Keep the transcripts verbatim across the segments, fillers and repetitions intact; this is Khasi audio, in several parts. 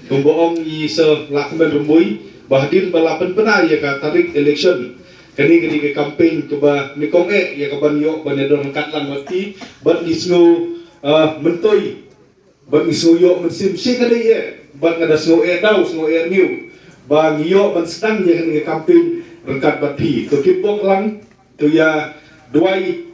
Kumba ong i Sir Lahkmen Rymbui, ba hadien ba la pynbna ïa ka tarik election, kane ka dei ka campaign kaba nyngkong eh ïa ka ban ïoh ban ïadon ryngkat lang bad phi, bad ngi sngew, ah, myntoi, bad ngi sngew ïoh mynsiem shi kane eh, bad nga da sngew eh daw, sngew eh ñiew, ba ngi ïoh ban sdang ïa kane ka campaign ryngkat bad phi. To keep bok lang, to ïa duwai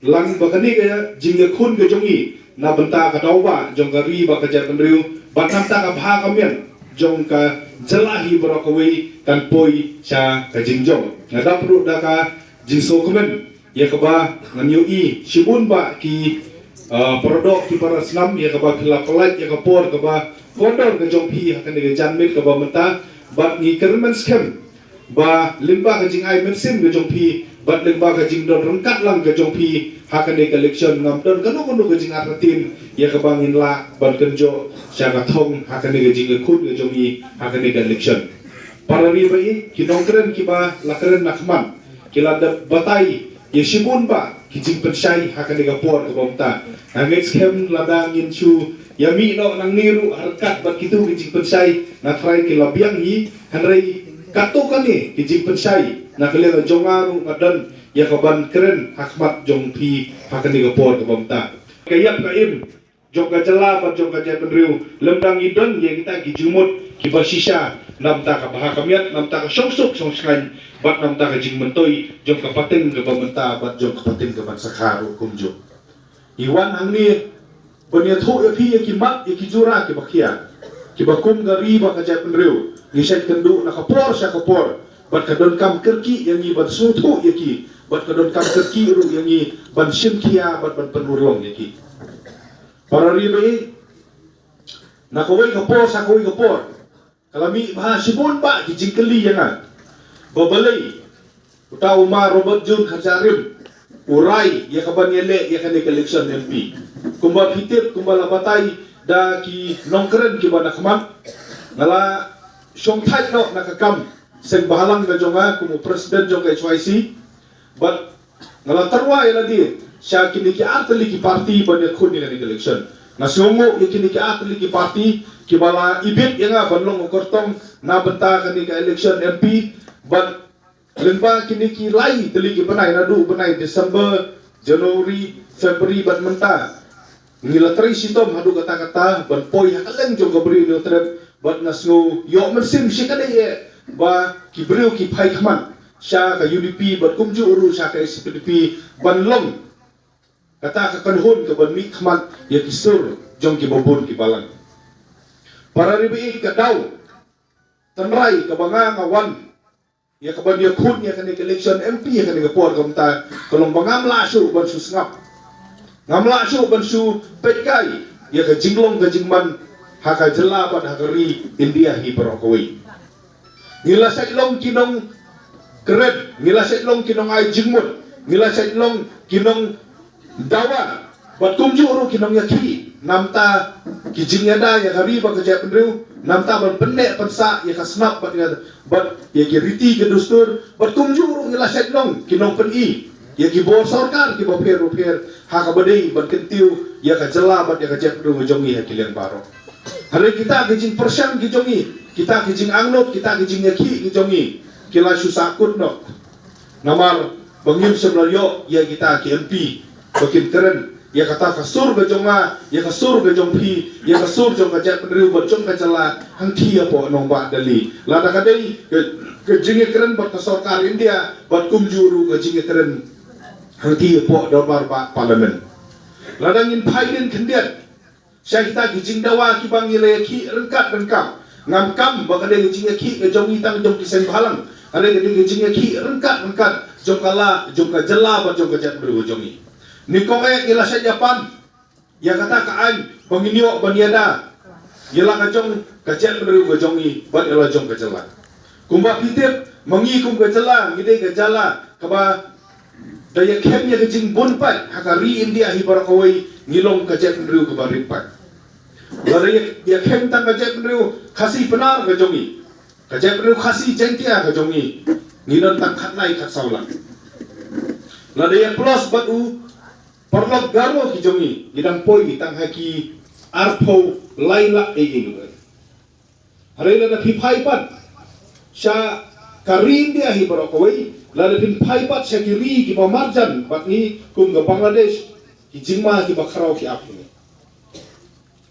lang ba kane ka jingïakhun ka jong ngi na bynta ka daw ba jong ka ri bad ka jaitbynriew, bad na bynta ka bha ka miat jong ka jylla hi baroh kawei kan poi sha ka jingjop. Nga dap ruh da ka jingsngewkmen ïa kaba ngan ïohi shibun ba ki, ah, para doh ki para snam ïa kaba phi la pynlait ïa ka por kaba kordor ka jong phi ha kane ka janmiet kaba mynta, bad ngi kyrmen skhem ba lyngba ka jingai mynsiem ka jong phi bad lyngba ka jingdon ryngkat lang ka jong phi ha kane ka election, ngam don kano kano ka jingartatien ïa kaba ngin lah ban kynjoh sha ka thong ha kane ka jingïakhun ka jong ngi ha kane ka election. Para ri ba ïeit, ki nongkren kiba la kren na khmat ki la dep batai ïa shibun ba ki jingpynshai ha kane ka por kaba mynta. Nga ngeit skhem lada ngin shu ïa mih noh nangne ruh ha ryngkat bad kito ki jingpynshai, nga tharai ki la biang hi, hynrei katto katne ki jingpynshai na ka liang jong nga ruh nga don ïa ka ban kren ha khmat jong phi ha kane ka por kaba mynta. Ka ïap ka im jong ka jylla bad jong ka jaitbynriew, lymda ngi don ïa kita ki jingmut kiba shisha na bynta ka bha ka miat, na bynta ka shongsuk shongshngaiñ, bad na bynta ka jingmyntoi jong ka pateng kaba mynta bad jong ka pateng kaban sa kha ruh kumjuh. Ngi wan hangne ban ïathuh ïa phi ïa ki mat ïa ki jura kiba khia, kiba kum ka ri bad ka jaitbynriew. Ngi shait kynduh na ka por sha ka por, bad ka donkam kyrkieh ïa ngi ban sngewthuh ïa ki, bad ka donkam kyrkieh ruh ïa ngi ban shim khia bad ban pynurlong ïa ki. Para ri ba ïeit, na kawei ka por sha kawei ka por, ka la mih bha shibun ba ki jingkylli ïa nga ba balei uta u ma Robert June Kharjahrim u rai ïa ka ban ïaleh ïa kane ka election M P. Kumba phi tip, kumba la batai da ki nongkren kiba na khmat, nga la shongthait noh na ka kam seng bhalang ka jong nga kum u president jong ka H Y C. Bad nga la tyrwa ïa lade sha kine ki artylli ki party ban ïakhun ïa kane ka election. Nga sngewnguh ïa kine ki artylli ki party kiba la ibit ïa nga ban long u kyrtong na bynta kane ka election M P. Bad lyngba kine ki lai tylli ki bnai, naduh bnai December, January, February bad mynta, ngi la trei shitom haduh katta katta ban poi ha kylleng jong ka Bri u Hynñiewtrep, bad nga sngew ïoh mynsiem shi kane eh ba ki briew ki phai khmat sha ka U D P bad kumjuh ruh sha ka S P D P ban long kata ka kynhun kaban mih khmat ïa ki sur jong kiba bun ki balang. Para ri ba ïeit, ka daw tynrai kaba nga nga wan ïa kaban ïakhun ïa kane ka election M P ïa kane ka por kaba mynta ka long ba ngam lah shuh ban shu sngap, ngam lah shuh ban shu peit kai ïa ka jinglong ka jingman ha ka jylla bad ha ka ri India hi baroh kawei. Ngi la shait long ki nongkren, ngi la shait long ki nongai jingmut, ngi la shait long ki nongdawa bad kumjuh ruh ki nongïakhih na bynta ki jingïada ïa ka ri bad ka jaitbynriew, na bynta ban pynneh pynsah ïa ka sngap bad ïa, bad ïa ki riti ki dustur, bad kumjuh ruh ngi la shait long ki nongpyni ïa ki bor sorkar kiba pher bapher ha kaba dei ban kyntiew ïa ka jylla bad ïa ka jaitbynriew ka jong ngi ha ki liang baroh. Hynrei kita ki jingpyrshang ki jong ngi, kita ki jingangnud, kita ki jingïakhih ki jong ngi, ki la shu sahkut noh. Namar ba ngim shym la ïoh ïa kita ki M P ba kin kren ïa kata ka sur ka jong nga, ïa ka sur ka jong phi, ïa ka sur jong ka jaitbynriew bad jong ka jylla hangtei hapoh nongbah Delhi. Lada ka dei ka, ka jingïakren bad ka sorkar India bad kumjuh ruh ka jingïakren hangtei hapoh dorbar bah Parliament. Lada ngin phai dien khyndiat sha kita ki jingdawa kiba ngi la ïakhih ryngkat ryngkat, ngam kam ba ka dei ka jingïakhih ka jong ngi tang jong ki seng bhalang, ka dei ka dei ka jingïakhih ryngkat ryngkat jong ka la, jong ka jylla bad jong ka jaitbynriew ka jong ngi. Nyngkong eh ngi la shait ïa pan ïa kata ka aiñ ba ngin ïoh ban ïada ïa la ka jong ka jaitbynriew ka jong ngi bad ïa la jong ka jylla. Kumba phi tip, ma ngi kum ka jylla ngi dei ka jylla kaba da ïakhem ïa ka jingbun paid ha ka ri India hi baroh kawei, ngi long ka jaitbynriew kaba rit paid. Lada ïa, ïakhem tang ka jaitbynriew Khasi Pnar ka jong ngi, ka jaitbynriew Khasi Jaiñtia ka jong ngi, ngi don tang khatlai khatsaw lak. Lada ïa plus bad u paralok Garo ki jong ngi, ngi dang poi tang ha ki arphew lai lak ei ei. Hynrei lada phi phai pat sha ka ri India hi baroh kawei, lada phin phai pat sha ki ri kiba marjan bad ngi kum ka Bangladesh, ki jingma kiba khraw ki ap hi.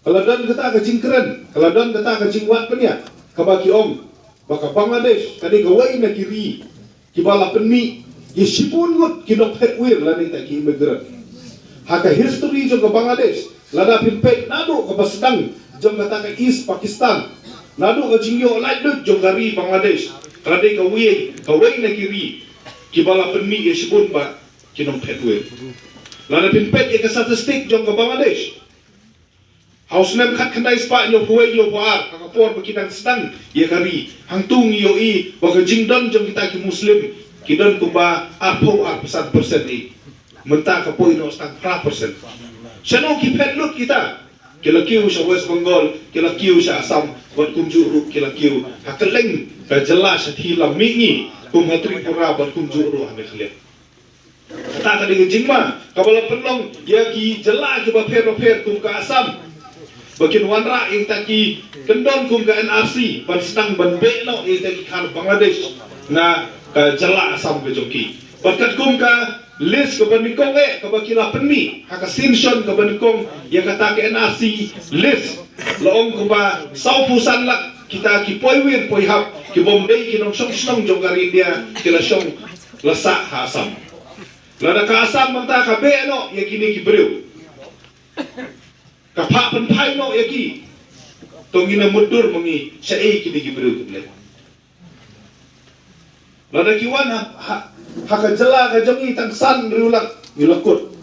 Ka la don kata ka jingkren, ka la don kata ka jingwad pynïaid, kaba ki ong ba ka Bangladesh ka dei kawei na ki ri kiba la pynmih ïa shibun ngut ki nongphet wir lane kita ki immigrant. Ha ka history jong ka Bangladesh, lada phin peit naduh kaba sdang jong kata ka East Pakistan, naduh ka jingïoh laitluid jong ka ri Bangladesh, ka la dei kawei, kawei na ki ri kiba la pynmih ïa shibun bha ki nongphet wir. Lada phin peit ïa ka statistic jong ka Bangladesh, ha u snem khatkhyndai spah hynñiewphew wei hynñiewphew ar, ha ka por ba ki dang sdang ïa ka ri, hangto ngi ïohi ba ka jingdon jong kita ki Muslim ki don kumba arphew arphew san percent hi. Mynta ka poi noh tang phra percent. Shano ki phet lut kita? Ki la kiew sha West Bengal, ki la kiew sha Assam, bad kumjuh ruh ki la kiew ha kylleng ka jylla shathie lam mihngi, kum ha Tripura bad kumjuh ruh ha Meghalaya. Kata ka dei ka jingma kaba la pynlong ïa ki jylla kiba pher bapher kum ka Assam, ba kin wanrah ïa kita ki kyndon kum ka N R C ban sdang ban beh noh ïa kita ki khar Bangladesh na ka jylla Assam ka jong ki. Bad katkum ka list kaba nyngkong eh kaba ki la pynmih ha ka sien shon kaba nyngkong ïa kata ka N R C list, la ong kumba sawphew san lak kita ki poiwir poihap kibym dei ki nongshong shnong jong ka ri India ki la shong la sah ha Assam. Lada ka Assam mynta ka beh noh ïa kine ki briew, ka phah pynphai noh ïa ki, to ngin ym mutdur ma ngi shaei kine ki briew ki blei. Lada ki wan ha, ha, ha ka jylla ka jong ngi tang san hynriew lak, ngi la kut.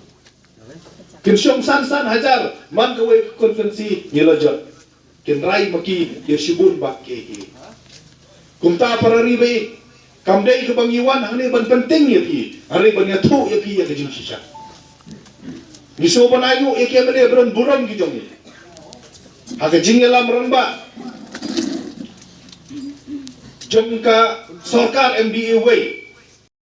Kin shong san san hajar man kawei ka constituency, ngi la jot. Kin rai ma ki ïa shibun bha kiei kiei. Kumta para ri baieit, kam dei kaba ngi wan hangne ban pynting ïa phi, hynrei ban ïathuh ïa phi ïa ka jingshisha. Ngi sngewbha ban aiti ïa ki M L A ba don burom ki jong ngi ha ka jingïalam rangbah jong ka sorkar M D A wei.